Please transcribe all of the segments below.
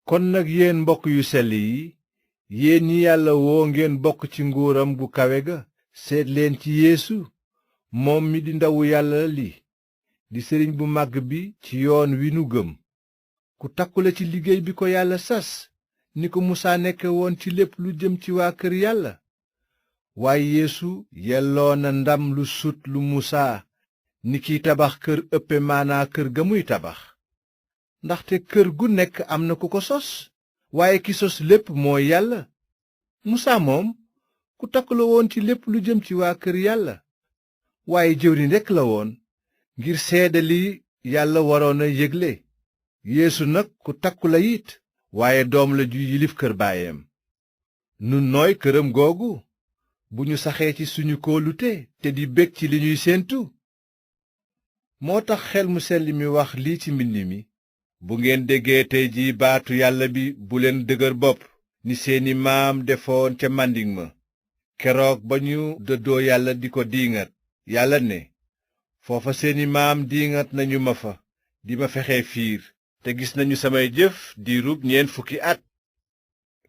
kon nag yéen mbokk yu sell yi, yéen ñi Yàlla woo ngeen bokk ci nguuram gu kawe ga, seet leen ci Yeesu moom mi di ndawu Yàlla li di sëriñ bu màgg bi ci yoon wi nu gëm. ku takku la ci liggéey bi ko Yàlla sas, ni ko Musaa nekke woon ci lépp lu jëm ci waa kër Yàlla. waaye Yeesu yelloo na ndam lu sut lu Musaa, ni kiy tabax kër ëppe maanaa kër ga muy tabax. ndaxte kër gu nekk am na ku ko sos, waaye ki sos lépp mooy Yàlla. Musaa moom ku takku la woon ci lépp lu jëm ci waa kër Yàlla, waaye jëwriñ rekk la woon ngir seede li Yàlla waroon a yégle. Yeesu nag ku takku la it, waaye doom la ju yilif kër baayam. nun nooy këram googu bu ñu saxee ci suñu kóolute te di bég ci li ñuy séentu. moo tax xel mu sell mi wax lii ci mbind mi: bu ngeen déggee tey ji baatu Yàlla bi, bu leen dëgër bopp ni seeni maam defoon ca màndiŋ ma, keroog ba ñu dëddoo Yàlla di ko diiŋat. Yàlla ne, foofa seeni maam diiŋat nañu ma fa, di ma fexe fiir, te gis nañu samay jëf diirub 40 at.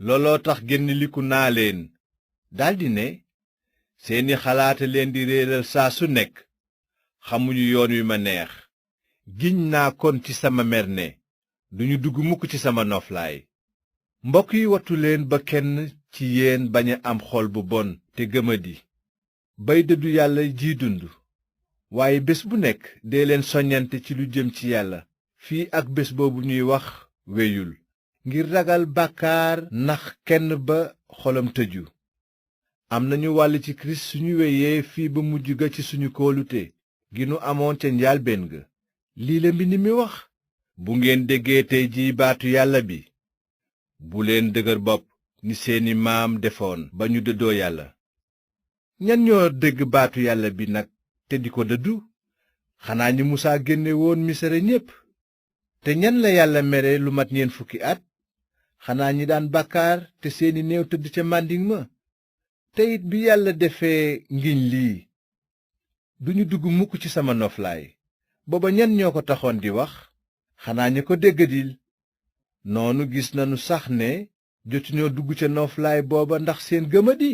looloo tax génniliku naa leen, daldi ne, seeni xalaata leen di réeral saa su nekk, xamuñu yoon wi ma neex. giñ naa kon ci sama mer ne, duñu dugg mukk ci sama noflaay. mbokk yi, wattu leen ba kenn ci yéen bañ a am xol bu bon te gëmadi, bay dëddu Yàlla jiy dund. waaye bés bu nekk dee leen soññante ci lu jëm ci Yàlla, fii ak bés boobu ñuy wax weyul, ngir ragal bàkkaar nax kenn ba xolam tëju. am nañu wàll ci Kirist suñu weyee fii ba mujj ga ci suñu kóolute gi nu amoon ca njaalbéen ga. lii la mbind mi wax: bu ngeen déggee tey ji baatu Yàlla bi, bu leen dëgër bopp ni seeni maam defoon ba ñu dëddoo Yàlla. ñan ñoo dégg baatu Yàlla bi nag te di ko dëddu? xanaa ñi Musaa génne woon Misra ñépp. te ñan la Yàlla mere lu mat 40 at? xanaa ñi daan bàkkaar te seeni néew tëdd ca màndiŋ ma. te it bi Yàlla defee ngiñ lii, duñu dugg mukk ci sama noflaay, booba ñan ñoo ko taxoon di wax? xanaa ñi ko déggadil. noonu gis nanu sax ne jotuñoo dugg ca noflaay booba ndax seen gëmadi.